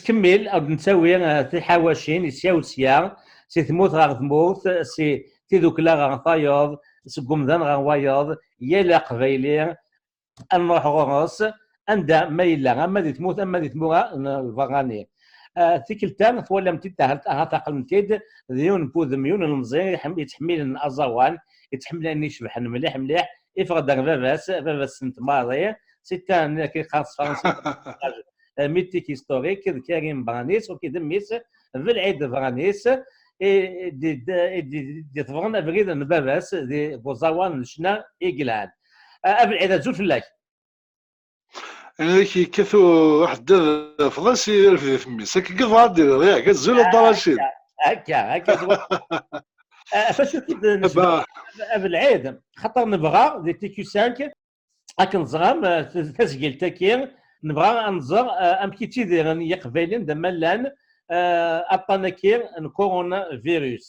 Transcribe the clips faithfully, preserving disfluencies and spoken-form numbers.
Kemmel, ad nettawi, eh, tiḥawacin, sya u sya, si tmurt ɣer tmurt, si tidukla ɣer tayeḍ, seg umdan ɣer wayeḍ, yal aqbayli, ad nruḥ ɣur-s, anda ma yella, ama di tmurt, ama di tmura n lberrani. Eh, tikkelt-a, twalam-t-id, ahat, ahat aqlen-t-id, d yiwen n wudem, yiwen n lemẓi, yettḥem-, yettḥemmilen aẓawan, yettḥemmilen ayen icebḥen mliḥ, mliḥ, iffeɣ-d ar baba-s, baba-s n tmaḍi, c'est un, akken yeqqar s tefransist, euh, mythique historique, d Karim Branis, ok, d mmi-s, Belɛid Branis, i d-, d-, d-, d-, d-iḍebren abrid n baba-s di uẓawan n ccna i yelhan. A, a Belɛid, azul fell-ak. Amek yekkat u-, uḥeddad fḍis i rfed mmi-s. Akken i tebɣa ad d-tiniḍ, yak, azul a Dda Racid. Akka, akka, akka, ẓwer. A, f acu i d-, nezmer, a Belɛid, xaṭer nebɣa di T Q cinq, akken teẓram, eh, tazgilt-agi, nebɣa ad nẓer, eh, amek i ttidiren Yiqbayliyen d amallan, eh, aṭṭan-agi n coronavirus.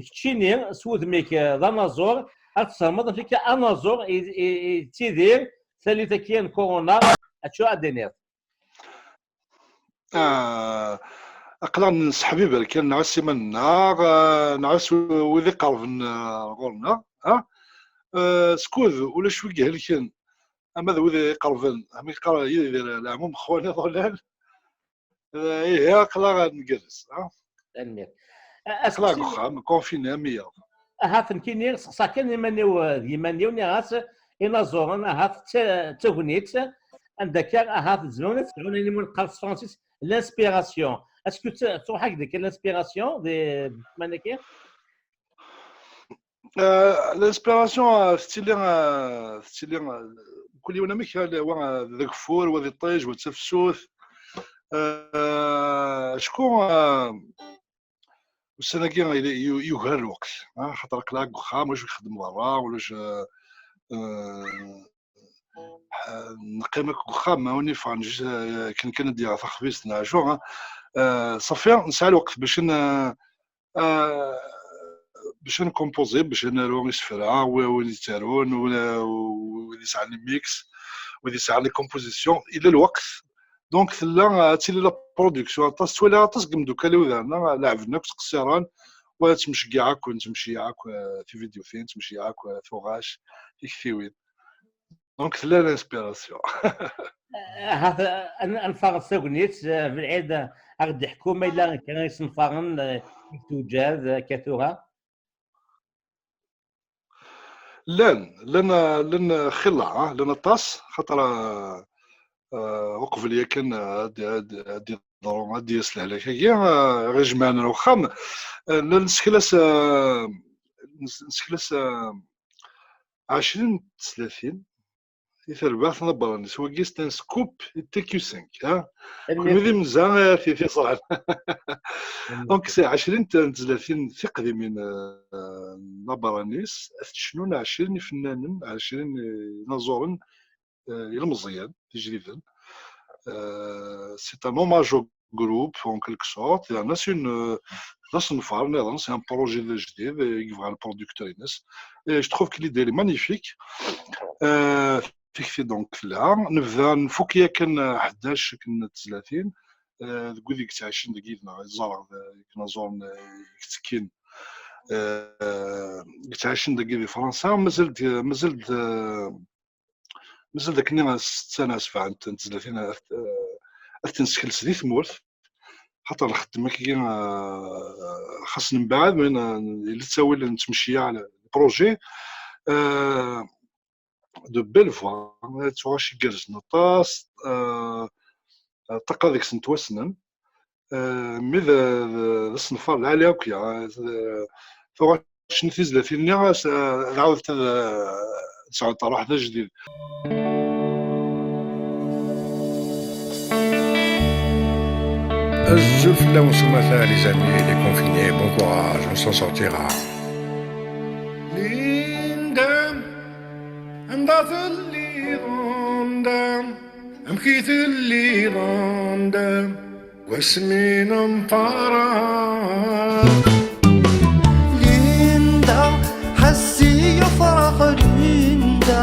Keččini, s wudem-ik, eh, d anaẓur, ad tessermeḍ amek akka anaẓur i, i, i yettidir tallit-agi n corona, acu ad d-tiniḍ? Ah, aql-aɣ nesseḥbiber kan, nɛuss iman-nneɣ, ah, nɛuss wid iqerben, ah, ɣur-neɣ, ah. Ah, skud ulac wi ihelken, ama d wid iqerben, ama yeqqar Yidir, leɛmum xwan iḍulan, ah, ihi aql-aɣ ngerrez, ah. Tanemmirt. A, a, aql-aɣ deg uxxam, confiné am wiyaḍ. Ahat nekkini sseqsaɣ kan iman-iw, eh, d yiman-iw, nniɣ-as inaẓuren, ahat d ta-, d tagnit, anda akka ahat tzemrem ad tesɛum ayen umi neqqar s tefransist l'inspiration. Est-ce que t-, truḥ-ak-d akka l'inspiration di ddemma-agi? Euh, l'inspiration, euh, tettili, euh, tettili, euh, mkul yiwen amek, euh, wa, euh, d ageffur, wa d iṭij, wa d tafsut. Euh, acku, euh, ussan-agi yella yu-, yugar lweqt, ah, xaṭer aql-aɣ deg uxxam, ulac wi ixeddmen berra, ulac, euh, euh, neqqim akk deg uxxam, ma win yeffɣen jis, euh, akken kan ad d-yaɣ taxbizt neɣ acu, ah. Euh, ṣafi, nesɛa lweqt bac n-, euh, euh, bac ad nkompuzi, bac ad naru isefra, wi-, wid yettarun, wi-, wid yesɛan les mix, wid yesɛan les compositions, yella lweqt. Donc tella, euh, ad tili la production aṭas, ttwaliɣ aṭas deg imeddukal-iw daɣen, euh, leɛben akk, ttqeṣṣiren, wa ttmecgiɛeɣ akk, ttmecgiɛeɣ akk, euh, tividyutin, ttmecgiɛeɣ akk, euh, tuɣac, tiktiwin. Donc tella l'inspiration. Ahat, ad n-, ad nfaṛes tagnit, eh, Belɛid, eh, ad ɣ-d-iḥku ma yella kra isenfaren, eh, i tewjad, eh, akka tura. Llan, llan, eh, llan, eh, xilla, ah, llan aṭas, xaṭer, eh, eh, uqbel yakan, eh, ad, ad, ad d-yeḍru, ad d-yas lehlak-agi, eh, ɣ-ijemɛen ar uxxam, eh, la nesseklas, eh, nes-, nesseklas, eh, ɛecrin n tezlatin i terbaɛt n aberranis. Wagi, c'est un scoop i T Q cinq, ha? Kunwi d imenza, eh, ti, ti ẓran. Donc, c'est ɛecrin n tezlatin tiqdimin, eh, n aberranis, ad ttecnun ɛecrin ifennanen, ɛecrin inaẓuren, eh, ilmeẓyen, tijdiden. Eh, c'est un hommage au groupe, en quelque sorte. Yerna c'est une, eh, d asenfar niḍen, c'est un projet d ajdid, eh, i yebɣa le producteur-ines. Et je trouve que l'idée, elle est magnifique. Eh, tikti donc tella. Nebda nfuk yakan, eh, ḥdac akken n tezlatin. Eh, deg wid i yettɛicin deg yid-neɣ, i ẓẓareɣ d, eh, inaẓuren, eh, i yettekkin, eh, i yettɛicin dagi di Fransa. Mazal-d, mazal-d, eh, mazal d akken setta neɣ sebɛa n tezlatin ad, ad ten-nsekles di tmurt. Xaṭer nxeddem akkagi, eh, xas nembaɛad, mais n-, yella ttawil nettmeceyyeɛ le projet, eh, de belle voix, tuɣac igerrzen aṭas, eh, ṭṭaqa deg-sent wassnen. Eh, mi d, d, d asenfar lɛali akk, ya, eh, tuɣac n tizlatin-nni, as-, eh, ad ɛawdent ad, eh, sɛunt ṛṛuḥ d ajdid. Azul fell-awen s umata, les amis, les confinés, bon courage, on s'en sortira. Linda, anda telliḍ, Linda? Amek i telliḍ, Linda? Wasmi nemfaraq. Linda, ḥess i yefrax, Linda,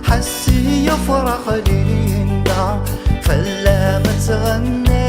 ḥess i yefrax, Linda, fell-am ad tɣenni.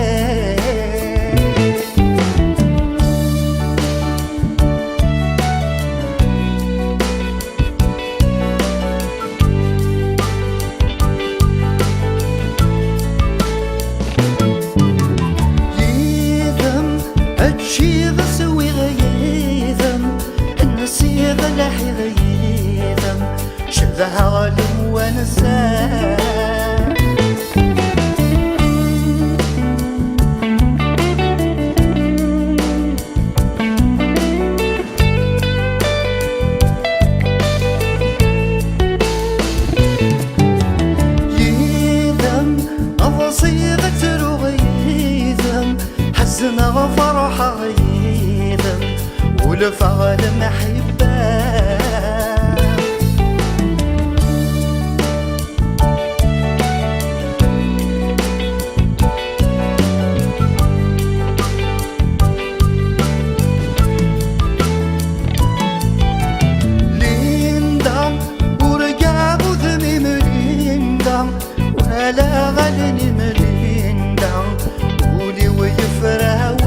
Ferḥeɣ yid-m, ulfeɣ lemḥibba. Linda, urgaɣ udem-im Linda, walaɣ allen-im Linda, ul-iw yefrawes.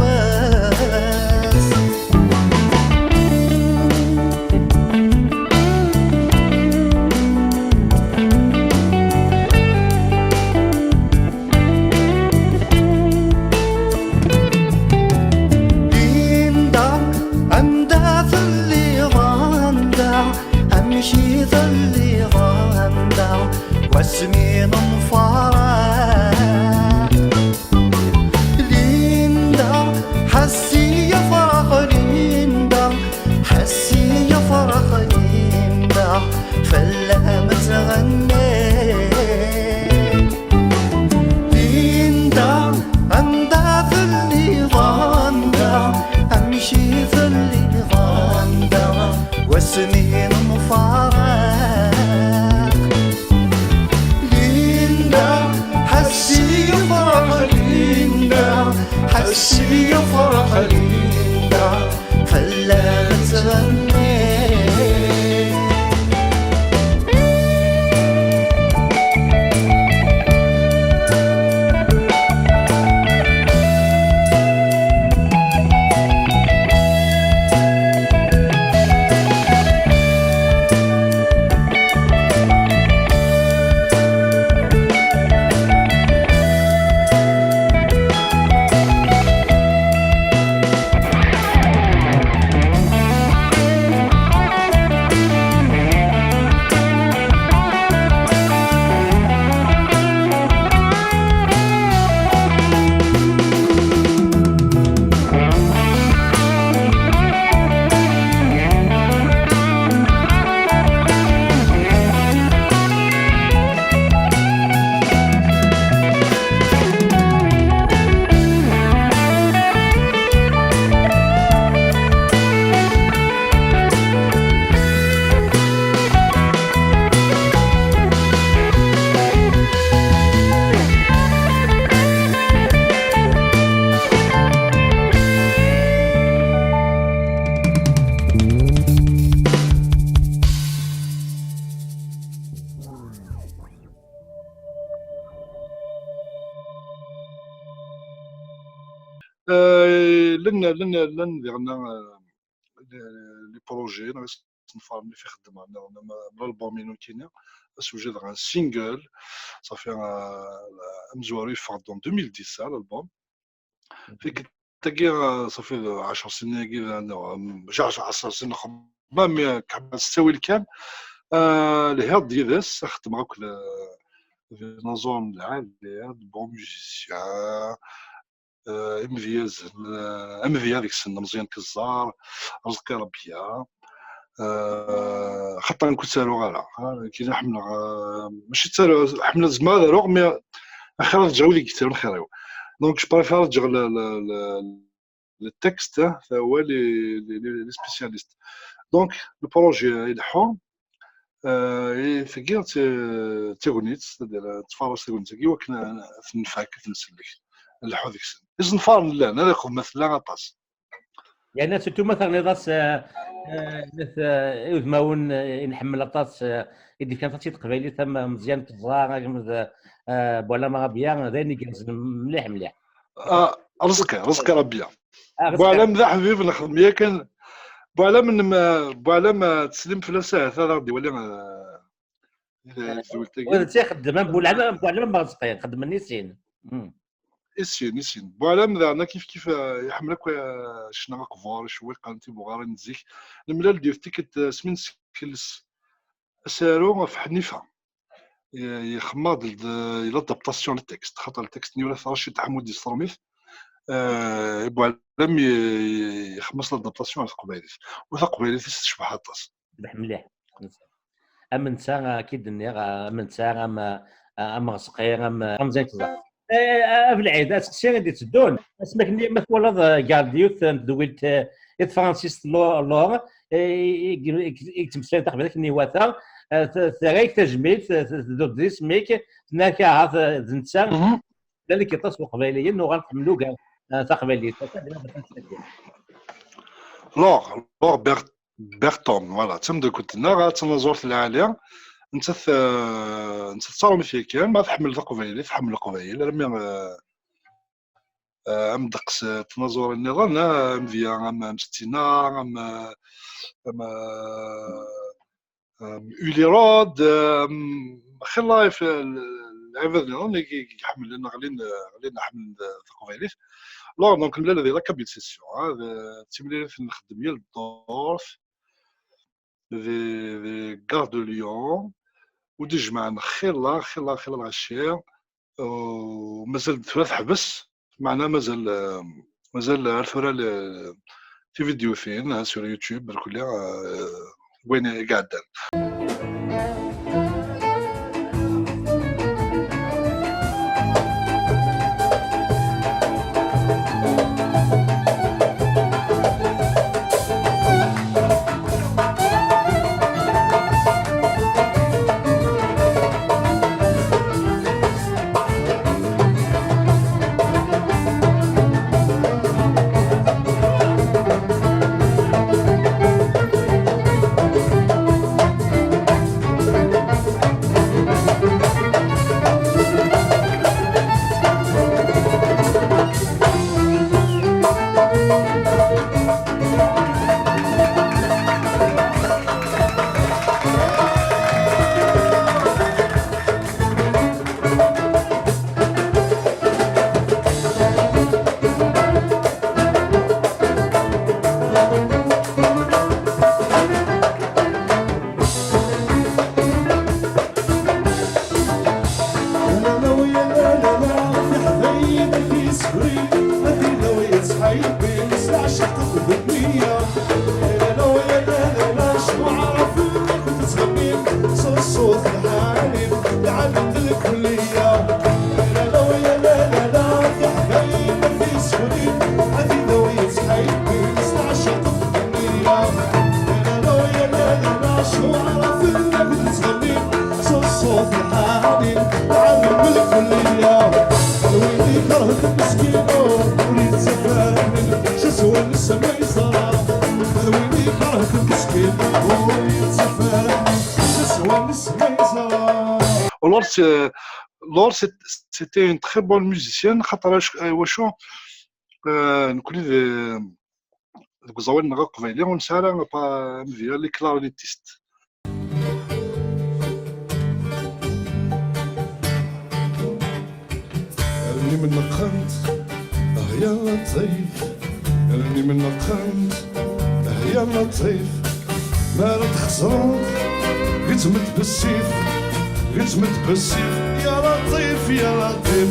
Linda, anda telliḍ anda, amek i telliḍ anda, wasmi nemfaraq. Linda, ḥess-iyi afrax Linda, ḥess-iyi afrax Linda, fell-am ttɣenniɣ. Linda, anda telliḍ anda, amek i telliḍ anda, wasmi nemfaraq. Linda, ḥess-iyi afrax Linda, ḥess-iyi afrax Linda, fell-am ttɣenniɣ. Euh, llan, llan, llan diɣen, euh, les, les projets, neɣ isenfaren i xeddmeɣ, niḍen am, am l'album-inu nekkini, asewjed dɣa n single, ṣafi, euh, amezwaru yeffeɣ-d en deux mille dix, ah, l'album. Tikkelt-agi, euh, ṣafi, euh, ɛecr snin-agi, euh, neɣ, euh, maca ɛecr, ɛecr snin xemma, mi, euh, s ttawil kan, euh, lhiɣ-d yid-s, xeddmeɣ akk le, d inaẓuren n lɛali, d bons musiciens, euh, imedyazen, euh, amedya deg-sen Meẓyan Keẓẓar, Rezqi Rebya, euh, xaṭer nekk ur ttaruɣ ara, ah, nekk ḥemmleɣ, euh, mačči ttaruɣ, ḥemmleɣ, zemreɣ ad aruɣ, mais axir ad ǧǧeɣ wid i yettarun xir-iw. Donc, je préfère ad ǧǧeɣ le, le, le, le texte, hein, à les, les, les, les spécialistes. Donc, le projet, il est euh, i tagi d t-, d tagnit, c'est-à-dire, euh, tfares tagnit-agi, i wakken, euh, ad ten-nfak, ad ten-nsellek, ad nleḥḥu deg-sen. Isenfaren llan, ala xedma tella aṭas. Yerna surtout ma teɣliḍ-as, euh, euh, euh, i udmawen, euh, i nḥemmel aṭas, euh, i d-ifkan aṭas i teqbaylit, am Meẓyan Keẓẓar, am d, euh, Buɛlam Rabia, d ayen igerrzen mliḥ, mliḥ. Ah, Rezqi, Rezqi Rabia. Ah, Rezqi. Buɛlam d aḥbib nexdem yakan. Buɛlam n-, Buɛlam, ah, teslim fell-as, ahat ad aɣ-d-iwali, ah, eh, tdult-agi. Ur tt-ixeddem, am Buɛlam, am Buɛlam, am Rezqi, xeddmen i sin. Hmm. I sin, i sin. Buɛlam daɣen kif kif, ah, iḥemmel akk, ah, ccna aqbur, icewwiqen, tibuɣarin n zik. Nemlal-d yiwet tikkelt, ah, asmi nsekles asaru ɣef Ḥnifa. Ye-, yexmeɣ-d l-, l'adaptation n texte, xaṭer texte-nni ula d Racid Ḥamud yesseṛm-it, eh, i Buɛlam ye-, yexmeṣ l'adaptation ɣer teqbaylit. U taqbaylit-is tecbeḥ aṭas. Tecbeḥ mliḥ. Am netta, eh, akka i d-nniɣ, eh, am netta, am, eh, am Rezqi, am, eh, am Meẓyan Keẓẓar. Eh, a Belɛid, aseqsi i d-itteddun. Asmi akken ma twalaḍ, eh, gar yiwet n tedwilt, eh, i tefransist, Lo-, Lor, eh, i, i, i, i yettmeslayen taqbaylit akken iwata, eh, t-, terra-k tajmilt, eh, t-, tdud d isem-ik, tenna-k ahat, eh, d netta, mhm, llan-k aṭas n Uqbayliyen, nuɣal nḥemmel ugar, eh, taqbaylit. Lor, Lor Ber-, Berton, voilà, d tameddakelt-nneɣ, d tanaẓurt lɛali. Nettat, eh, nettat d taṛumit yakan, ma tḥemmel taqbaylit, tḥemmel Leqbayel, armi, eh, eh, am ddeqs, eh, tnaẓurin nniḍen, eh, am Via, am, am Stina, am, eh, am, eh, am Uli Rod, eh, am xilla, if, eh, l-, lɛibad nniḍen i, i, i iḥemmlen, ɣlin, eh, ɣlin ḥemmlen, eh, taqbaylit. Alors, donc, nella di la Kabylie Session, hein, d, d timlilit nxeddem yal ddurt, di, di Gare de Lyon, u d-ijemɛen xilla, xilla, xilla lɣaci, u mazal d tura teḥbes, meɛna mazal, eh, mazal ar tura le-, tividyutin, ha, sur YouTube, mkul, eh, wayen i iɛeddan. Lors, c'est, Lors, c'est, c'était une très bonne musicienne, خاطر واش، آه، واش، آه، نكون ذي، deg uẓawan-nneɣ aqbayli, ur nesɛi ara apa, am Via, les clarinettistes. Allen-im neqqent, ah ya Laṭif, allen-im neqqent, ah ya Laṭif, mi ara txeẓreḍ, gezzem-d bessif, gezzem-d bessif, ya Laṭif, ya Laṭif.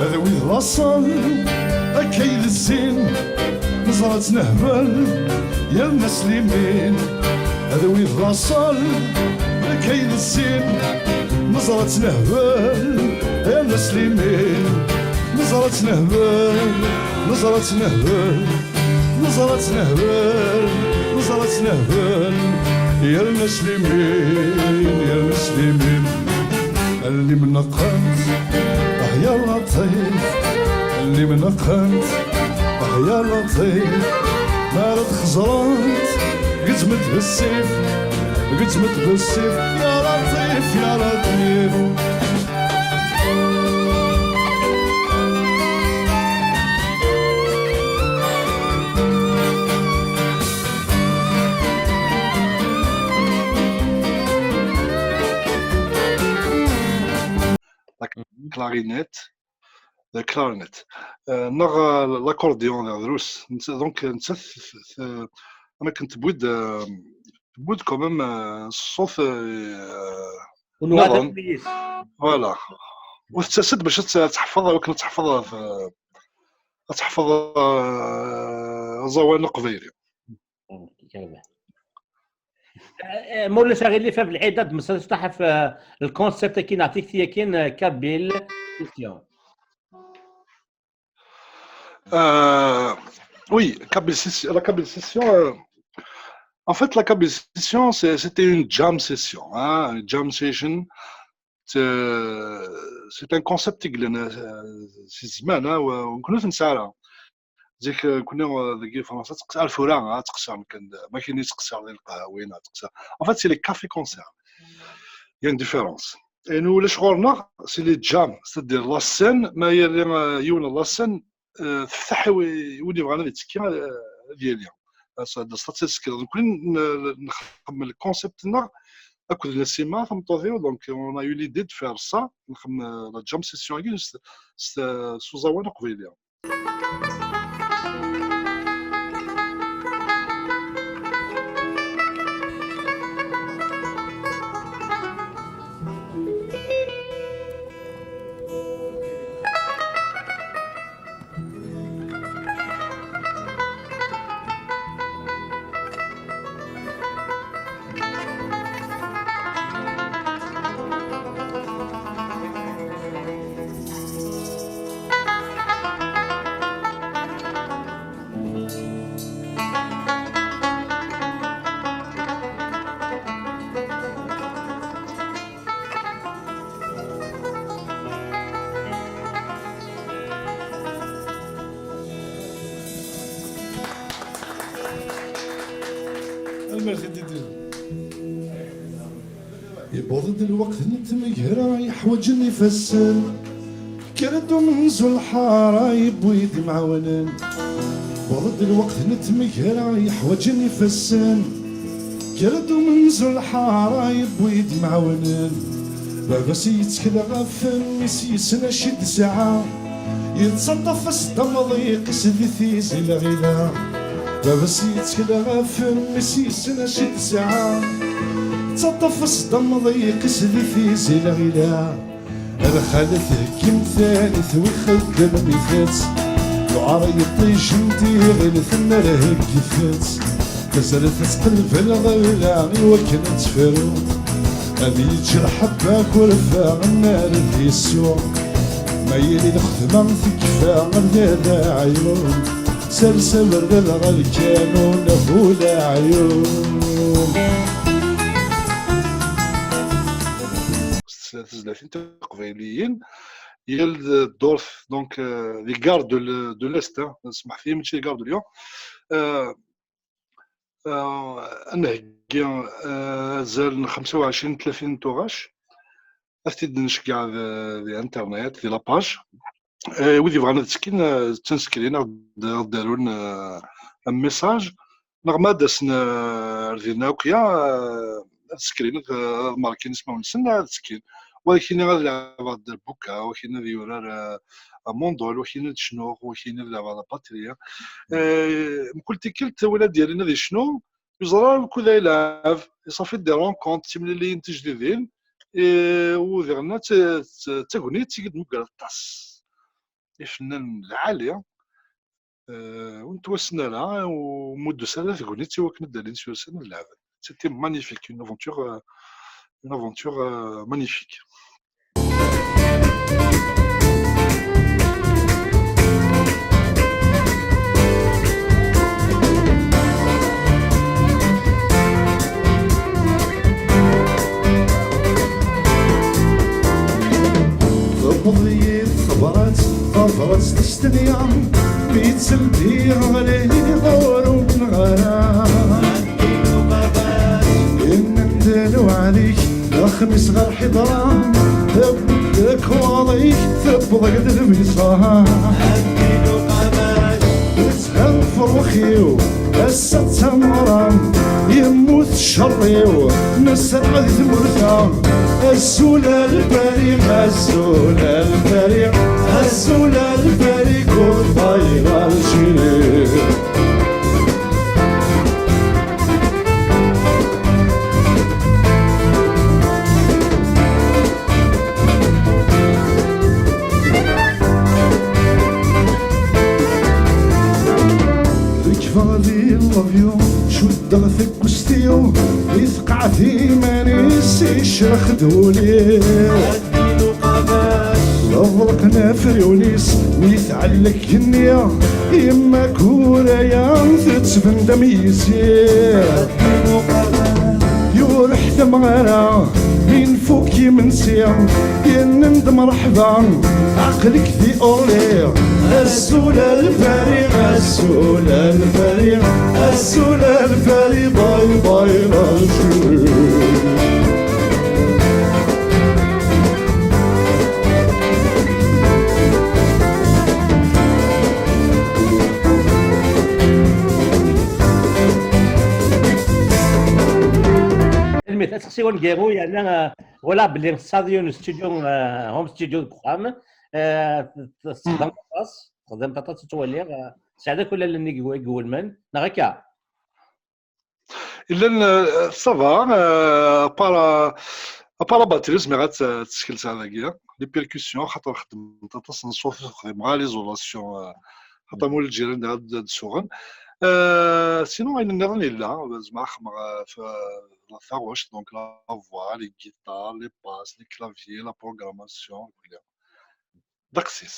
Ad wid laṣel akka i d zzin, neẓra-tt nehbel yerna s limin. Ad wid laṣel akka i d zzin, neẓra-tt nehbel yerna s limin. Neẓra-tt nehbel, neẓra-tt nehbel, neẓra-tt nehbel, neẓra-tt nehbel yerna s limin, yerna s limin. Allen-im neqqent, ah ya Laṭif, allen-im neqqent, ah ya Laṭif, mi ara txeẓrent, gezzem-d bessif, gezzem-d bessif, ya Laṭif, ya Laṭif. La clarinette, la clarinette. Euh, neɣ, euh, l'accordéon, neɣ drus. Netta, donc, netta, t-, t-, t-, am akken tewwi-d, euh, tewwi-d quand même, euh, ṣṣut, euh, Ur nuɣal ara nniḍen. Voilà. وتتسد باش تحفظ، ولكن تحفظ، تحفظ آه، aẓawan aqbayli. ما ولاش غير اللي فات العيد هاد مسرج طاح في الكونسيبت كي نعطيك تياكين كابيل سيسيون. Euh, oui, Kabyle Session, la Kabyle Session, euh, en fait, la Kabyle Session, c'est- c'était une jam session, hein, une jam session. C'est c'est un concept i yellan, euh, si زمان, hein, ونكون نسعى. زيك كنا ديك فرنسا تقصر الفورة، تقصر كان ما كاين تقصر ديال القهاوين، تقصر. En fait, c'est les cafés concerts. Il y a une différence. Et nous, les شغلنا, c'est les jams, c'est-à-dire la scène, ما هي اللي يونا la scène, euh, تفتح وي- وين يبغى غادي يتكي ديالي. هاد السطاتيستيك، donc نخدم الكونسيبت هنا اكد نسيمه تمطوطيو. Donc on a eu l'idée de faire ça, نخدم la jam session هي سوزاوان قبيليه. Yewweḍ-d lweqt n tmegra yeḥwaǧen ifassen. Kker-d umenzu lḥara yewwi-d imɛawnen. Yewweḍ-d lweqt n tmegra yeḥwaǧen ifassen. Kker-d umenzu lḥara yewwi-d imɛawnen. Baba-s yettkel ɣef mmi-s, yessen acu i d-tesɛa. Yettaṭṭaf-as-d amḍiq-is di tizi lɣila. Baba-s yettkel ɣef mmi-s, yessen acu i d-tesɛa. Yettaṭṭaf-as-d amḍiq-is di tizi lɣila. Lxalat heggimt-ten i twi xeddem-itent. Yuɛer yiṭij n tiɣilt n rheggit-tent. Tazref tettqelb lɣella i wakken ad tefru. Ad yeǧǧ lḥebba kurfa nnar d yessu. Ma yili lxedma tekfa ar d aɛyun. Sers aberdan ɣer lkanun, a bu leɛyun. Tezlatin tiqbayliyin, yal ddurt, donc, euh, les gares de l-, de l'Est, hein, smeḥ-iyi, mačči les gares de Lyon. Euh, euh, ad nheggi, euh, azal n xemsa u ɛecrin, tlatin n tuɣac, ad t-id-nceggeɛ di, di internet, di la page. Eh, wid yebɣan ad ttekkin, eh, ttanskrin, ad, ad d-arun, eh, un message, neɣ ma ad asen, eh, ar dinna akk, ya, eh, ad skrin, ad, ad markin ismawen-nsen, ad ttekkin. Walakin ad leɛbeɣ dderbuka, wakin ad yurar, eh, amundul, wakin ad cnuɣ, wakin ad leɛbeɣ la batterie. Eh, mkul tikkelt, win ad d-yalin ad yecnu, ur yeẓri ara wukud ay yelɛeb, iṣafi-d des rencontres, timliliyin tijdidin, eh, u diɣen d ta-, d ta-, d tagnit i d-tmugger aṭas ifennanen lɛali, eh, ur nettwassen ara, ur muddus ara tagnit i wakken ad d-alin s yussan ad leɛben. C'était magnifique, une aventure, euh, une aventure, euh, magnifique. Tewweḍ-iyi-d tebrat, tabrat testenyaɣ, mi tt-ldiɣ ɣliɣ ur umneɣ ara. Yenna-d lewɛad-ik, d axmis ɣer lḥiḍra, tewwi-d lekwaɣeḍ-ik, tewweḍ-ak-d lbiṣaḥ. Tezha lefrux-iw, ass-a d tameɣra, yemmut cceṛ-iw, nesreɛ di tmurt-a. Azul a lfariq, azul a lfariq, azul a lfariq, goodbye Algérie. Love you, cuddeɣ teggest-iw, i tqaɛet iman-is icrex-d wul-iw. Leḍleq n afriwen-is mi tɛellek genni, yemma Kuraya tettben-d am yizi. Yurḥ tamɣara mi nfuk imensi, yenna-d mreḥba, aql-ik di Orly. Azul a Lpari, azul a Lpari, azul a Lpari, bye bye l'Algérie. Tanemmirt. Asteqsi aneggaru, yerna, eh, walaɣ belli tesɛiḍ yiwen n studio, eh, home studio deg uxxam. Eh, t-, t-, txedmeḍ aṭas, txedmeḍ aṭas, ttwaliɣ, eh, tesɛiḍ akk allalen i iw-, i iwulmen, neɣ akka? Llan, eh, ça va, eh, à part, eh, à part la batterie, zmireɣ ad tt-, ad tt-skelseɣ dagi. Les percussions, xaṭer xeddment aṭas n ṣṣut, xedmeɣ les isolation, eh, xaṭer ma ulac lǧiran ad, ad d-suɣen. Eh, sinon, ayen nniḍen yella, zemreɣ ad xedmeɣ, eh, f-, la taɣect, donc la voix, les guitares, les basses, les claviers, la programmation, kulli. Ddeqs-is.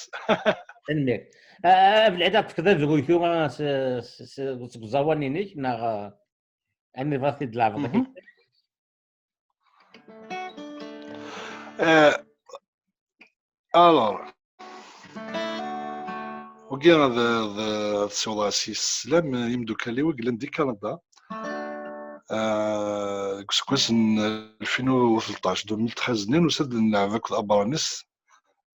Tanemmirt. Ah, Belɛid, ad tefkeḍ abru i tura s, s, s, seg uẓawan-inek, neɣ, ah, ad nibɣa ad t-id-tleɛbeḍ akka? Mhm. Euh, alors, wagi ad, ad, ad siwḍeɣ s sslam i yimeddukal-iw i yellan di Kanada. Euh, deg useggas n alfin u tleṭṭac, deux mille treize, nusa-d ad nleɛb akked Abranis.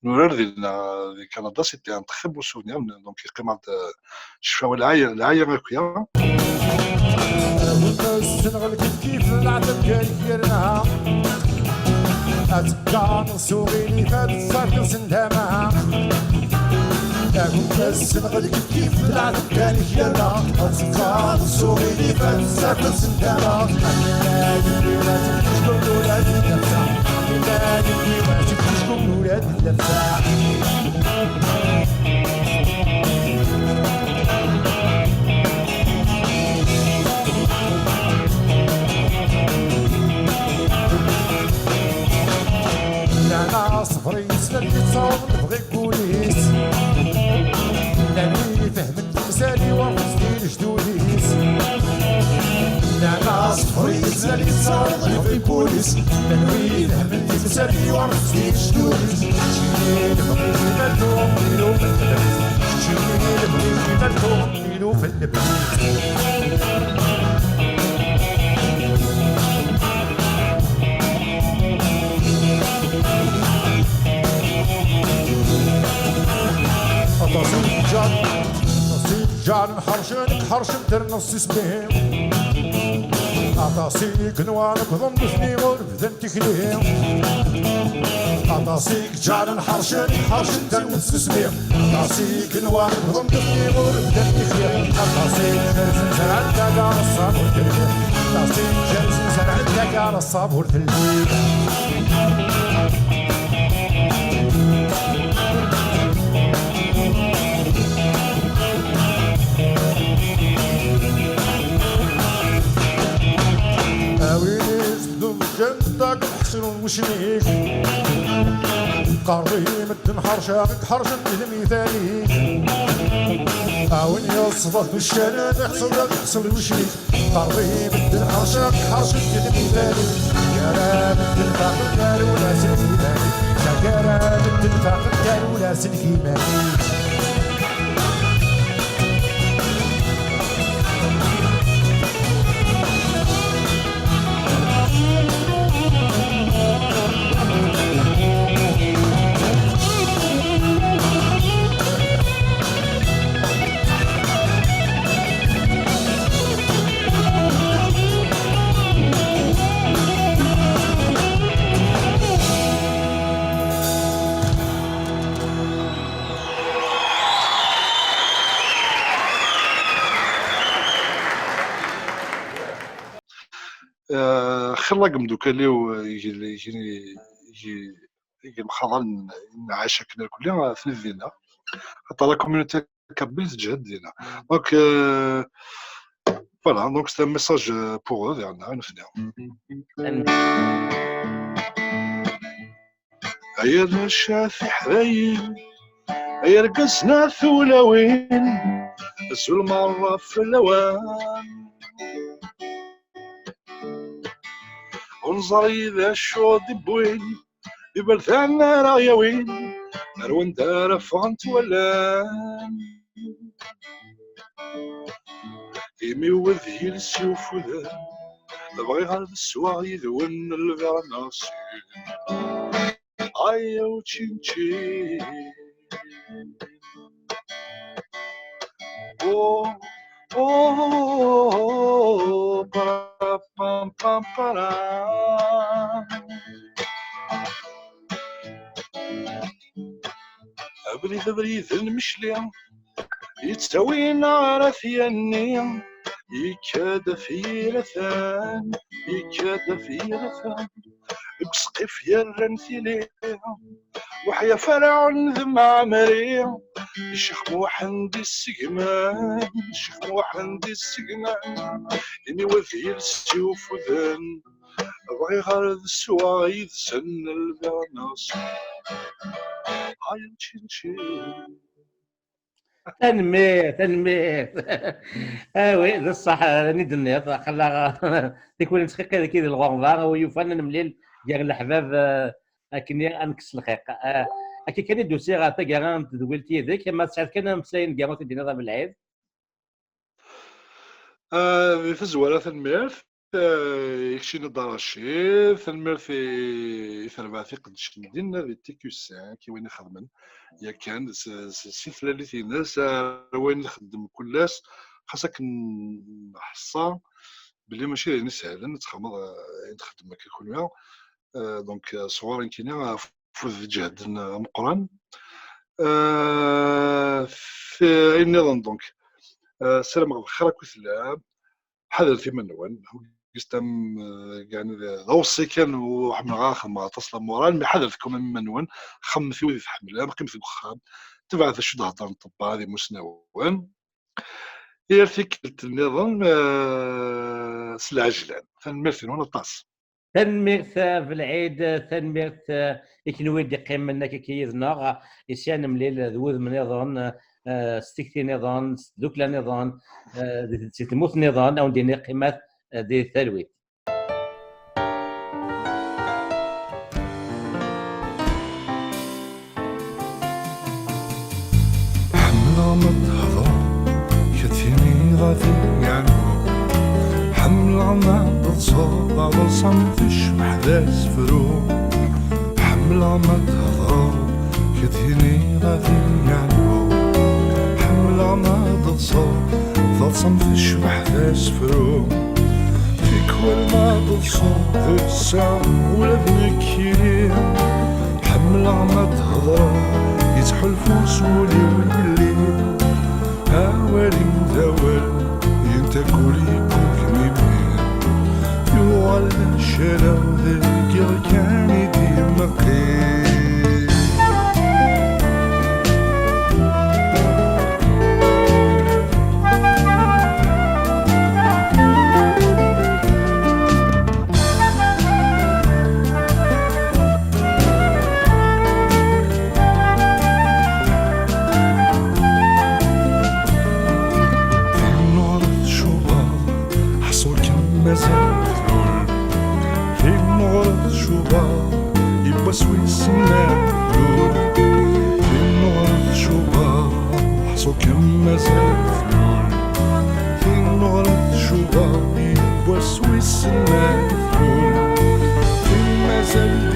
Nurar dinna, di Kanada, c'était un très beau souvenir. Donc, yeqqim-aɣ-d, euh, ccfawa, lɛaya, lɛaya akya. Awen-d assenɣel kif kif, leɛtab gar yirna. Azekka s uɣilif ad tserkeḍ s ndama. Awen-d assenɣel kif kif, leɛtab gar yirna. Azekka s uɣilif ad tserkeḍ s ndama. Akken ad yili wass n ticki ula d nefsa. Nnan-as ṣṣber yettnadi ttaweḍ lebɣi n wul-is. Nnan wi ifehmen timsal-iw ɣef zzin lejdud-is. Nnan-as ṣṣber yettnadi ttaweḍ lebɣi n wul-is. Nnan wi ifehmen timsal-iw ɣef zzin lejdud-is. Keččini lebɣi-w iberdu, ilu fell-am. Keččini lebɣi-w iberdu, ilu fell-am. Aṭas i yeǧǧan, aṭas i yeǧǧan ḥercen, ḥercen terna ssusmi. Aṭas i yenwan wwḍen nutni ur bdan tikli. Aṭas i yeǧǧan ḥercen, ḥercen terna ssusmi. Aṭas i yenwan wwḍen nutni ur bdan tikli. Aṭas i ikerzen zerɛen tagar ṣṣabun telli. Aṭas i ikerzen zerɛen tagar ṣṣabun telli. A win izeddun ǧǧan-d akk ḥesrun wecnik. Qqaren-d medden ḥerceɣ, ḥercen di lmital-ik. A win yeṣfan uccanen, iḥṣel, iḥṣel wecnik. Qqaren-d medden ḥerceɣ, ḥercen di lmital-ik. Gar medden faqen, gar ula s lmital-ik. Gar medden faqen, gar ula s lmital-ik. Eh, xilla deg umdukal-iw, eh, i, i, i, i yemxaḍan nɛac akken irkelli, eh, atni dinna. Xaṭer la communauté kabyle teǧhed dinna. Donc, eh, Voilà, donc c'est un message, euh, pour eux, vers Nefni. Ay arrac a tiḥdayin, ay argazen a tulawin, azul merra fell-awen. Ur neẓri d acu d-iwwin, d iberdan ara ɣ-yawin, ar wanda ara ffɣent wallan. Imi wed yiles yufuden, bɣiɣ ad sweɣ yid-wen lbernasin. Ay učinčin. Oh, oh, oh, oh, para, pam, pam, para. Abrid, abrid n Mecli, yettawin ar At Yanni, yekka-d ɣef yir atan, yekka-d ɣef yir atan, deg usqif yerran tili, weḥya Ferɛun d Mɛemri, Ccix Muḥend issegman, Ccix Muḥend issegman, imi wad yiles yufuden, bɣiɣ ad sweɣ yid-sen lbernas. Ay činčin. Tanemmirt, tanemmirt. Ah oui, d ṣṣeḥ, eh, i d-tenniḍ, aql-aɣ tikwal nettxiqi deg-i di lɣerba, wi yufan ad nemlil gar leḥbab, eh, akken ad nekkes lxiq. Eh, akka kan i d-usiɣ ɣer taggara n tedwilt yid-k, ma tesɛiḍ kan ameslay aneggaru i d-tiniḍ a Belɛid? Ah, di tazwara, tanemmirt. Eh, i keččini Dda Racid, tanemmirt i, i terbaɛt iqeddcen dinna di T Q cinq, i wayen ixedmen yakan s, s, si tlalit-ines ar wayen ixeddem kul ass, xas akken neḥṣa belli mačči d ayen isehlen ad txedmeḍ, eh, ayen txeddem akka kunwi. Eh, donc, eh, sɣur nekkini, eh, afud d ǧehd n, eh, ameqqran. Eh, fi-, ayen nniḍen, donc, eh, ssarameɣ bxir akk i tellam. Ḥadret iman-nwen. Augustin, eh, yeɛni d, d awṣi kan, ur ḥemmleɣ ara xedmeɣ aṭas la morale, mais ḥadret quand même iman-nwen. Xemmet i wid i tḥemmlem, qqimet deg uxxam. Tebɛet acu d-heddren ṭṭebba d imusnawen. Yir tikkelt nniḍen, eh, s lɛejlan. Tanemmirt-nwen aṭas. Tanemmirt a Belɛid, tanemmirt, eh, i kenwi d-iqqimen akka yid-neɣ, i sya nemlil d wudem niḍen, eh, s tikti niḍen, s tdukla niḍen, eh, di, si tmurt niḍen, a wen-d-iniɣ qqimet, eh, di talwit. Ḥemmleɣ ma tehḍreḍ, k-tiniḍ a t-yeɛnu. Ḥemmleɣ ma teḍseḍ, a ḍelṣem tecbeḥ d asefru. Ḥemmleɣ ma tehḍreḍ, k-tiniḍ a t-yeɛnu. Ḥemmleɣ ma teḍseḍ, ḍelṣem tecbeḥ d asefru. Tikwal ma teḍseḍ, d ssa ula d nekkini. Ḥemmleɣ ma tehḍreḍ, yettḥulfu s wul-iw yelli. Awal-im d awal, yenta kul yewweg mimi. Yuɣal d calaw deg iɣ kan i d-imeqqi. Timnuɣra tcubaḍ, ḥṣu kemm mazal tlul. Timnuɣra tcubaḍ, yiwwas wissen ma tlul. Timnuɣra tcubaḍ, ḥṣu kemm mazal tlul. Timnuɣra tcubaḍ, yiwwas wissen ma tlul. Tin mazal d